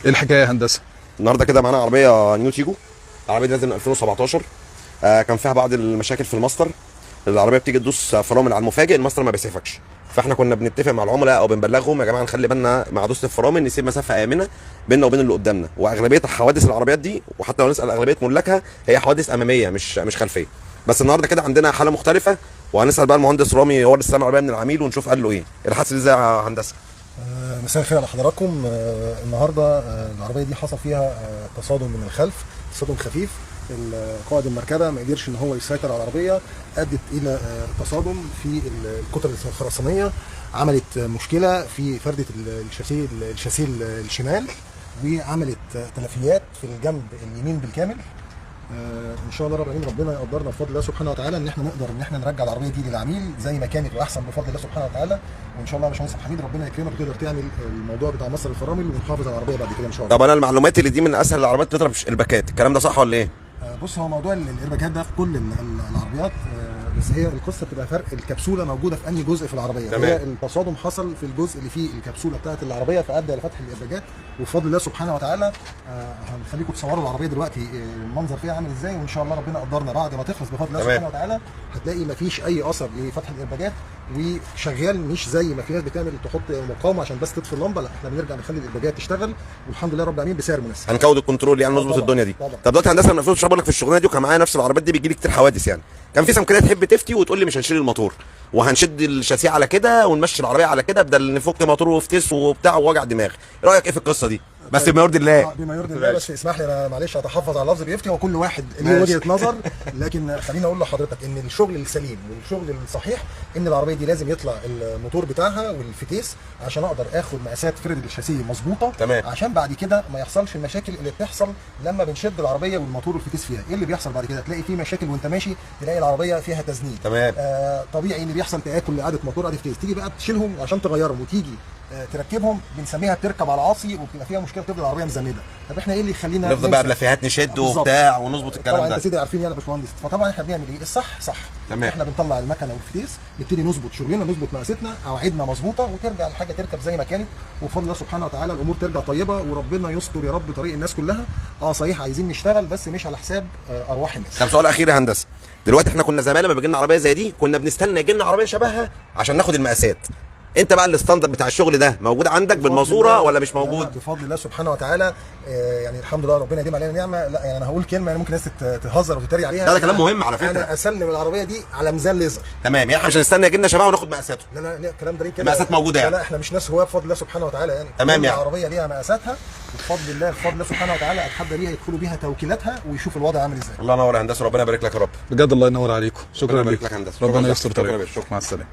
ايه الحكاية يا هندسة؟ النهارده كده معانا عربية نيو تيجو. العربية دي نازله من 2017. كان فيها بعض المشاكل في الماستر. العربية بتيجي تدوس فرامل على المفاجئ، الماستر ما بيسعفكش. فاحنا كنا بنتفق مع العملاء او بنبلغهم يا جماعة نخلي بالنا مع دوسة الفرامل، نسيب مسافة امنه بيننا وبين اللي قدامنا. واغلبيه حوادث العربيات دي، وحتى لو نسال اغلبية ملاكها، هي حوادث امامية مش خلفية. بس النهارده كده عندنا حاله مختلفة، وهنسال بقى المهندس رامي، هو اللي استلم العربية من العميل، ونشوف قال له ايه الحادثة دي ازاي يا هندسة. مساء الخير على حضراتكم. النهارده العربية دي حصل فيها تصادم من الخلف، تصادم خفيف. قائد المركبة ما قدرش ان هو يسيطر على العربية، ادت الى تصادم في الكتل الخرسانيه، عملت مشكلة في فرده الشاسيه الشمال، وعملت تلفيات في الجنب اليمين بالكامل. ان شاء الله رب العالمين ربنا يقدرنا بفضل الله سبحانه وتعالى ان احنا نقدر ان احنا نرجع العربية دي للعميل زي ما كانت واحسن بفضل الله سبحانه وتعالى. وان شاء الله يا باشمهندس حميد ربنا يكرمك وتقدر تعمل الموضوع بتاع مصر الفرامل ونحافظ على العربية بعد كده ان شاء الله. طب انا المعلومات اللي دي من اسهل العربيات بتضرب الباكات، الكلام ده صح ولا ايه؟ بص، هو موضوع الايرباجات ده في كل العربيات، بس هي القصة بتبقى فرق الكبسولة موجودة في انهي جزء في العربية. تمام. هي التصادم حصل في الجزء اللي فيه الكبسولة بتاعه العربية، فادى لفتح الايرباجات. وبفضل الله سبحانه وتعالى هنخليكم تصوروا العربية دلوقتي، المنظر فيها عامل ازاي. وان شاء الله ربنا قدرنا بعد ما تخلص بفضل الله تمام. سبحانه وتعالى هتلاقي مفيش اي اثر لفتح الايرباجات وشغال، مش زي ما في ناس بتعمل تحط مقاومة عشان بس تطفي اللمبة. لا، احنا بنرجع نخلي الايرباجات تشتغل والحمد لله رب العالمين بسعر مناسب. هنكود الكنترول يعني، نظبط طبعاً، الدنيا دي. طبعاً. طب دلوقتي هندسة من 2019 بقول لك في الشغلانة دي، وكان معايا نفس العربيات دي بيجي لي كتير حوادث يعني. كان في سمكريه تحب تفتي وتقول لي مش هنشيل الموتور وهنشد الشاسيه على كده ونمشي العربية على كده، بدل نفك موتور وفتيس وبتاع ووجع دماغ. رايك ايه في القصة دي؟ بس بما يرضي الله. بما يرضي الله، بس اسمح لي انا معلش اتحفظ على لفظ بيفتي، هو كل واحد ليه ماشي. وجهه نظر، لكن خليني اقول لحضرتك ان الشغل السليم والشغل الصحيح ان العربية دي لازم يطلع الموتور بتاعها والفتيس عشان اقدر اخد مقاسات فرد الشاسيه مظبوطة. تمام. عشان بعد كده ما يحصلش المشاكل اللي بتحصل لما بنشد العربية والموتور والفتيس فيها. ايه اللي بيحصل بعد كده؟ تلاقي في مشاكل وانت ماشي، تلاقي العربية فيها تزنيق. تمام. طبيعي ان بيحصل تاكل لقعده موتور قعدة فتيس، تيجي بقى تشيلهم عشان تغيرهم وتيجي تركبهم، بنسميها بتركب على العصي وبتبقى فيها مشكلة، بتفضل العربية مزنده. طب احنا ايه اللي يخلينا نفضل بقى نمسك؟ بلافيهات نشد بالظبط. وبتاع ونظبط الكلام طبعا ده. انت سيدي عارفين يعني يا باشمهندس. فطبعا احنا بنعمل ايه؟ الصح صح. تمام. احنا بنطلع المكنه والفتيس، نبتدي نظبط شغلنا، نظبط مقاستنا، قواعدنا مظبوطة، وترجع الحاجة تركب زي ما كانت. وبفضل الله سبحانه وتعالى الامور ترجع طيبة، وربنا يستر يا رب طريق الناس كلها. صحيح عايزين نشتغل بس مش على حساب ارواح الناس. طب سؤال اخير يا هندسة، دلوقتي احنا كنا زمان لما بيجي لنا عربية زي دي كنا بنستنى يجي لنا عربية شبهها عشان ناخد المقاسات. انت بقى ال standard بتاع الشغل ده موجود عندك بالماسوره الله. ولا مش لا، لا، موجود؟ بفضل الله سبحانه وتعالى. يعني الحمد لله ربنا يديم علينا نعمه. لا يعني انا هقول كلمة يعني ممكن الناس تهزر وتتريق عليها. لا، ده كلام مهم على فكرة. انا اسلم العربية دي على ميزان ليزر. تمام، يعني احنا مش هنستنى يجي لنا شبهها وناخد مقاساته. لا لا لا، الكلام ده ليه كده؟ المقاسات موجودة يعني. لا لا، احنا مش ناس هواه بفضل الله سبحانه وتعالى يعني. تمام كل يعني. العربية ليها مقاساتها وبفضل الله، بفضل الله سبحانه وتعالى اتحدى بيها يدخلوا بيها توكيلاتها ويشوف الوضع عامل ازاي. الله ينور يا هندسة، ربنا يبارك لك يا رب. بجد الله ينور عليكم، شكرا ربنا يبارك لكم. لك يا هندسة. ربنا شكرا يستر يا باشا. طريقك. شكرا. مع السلامة.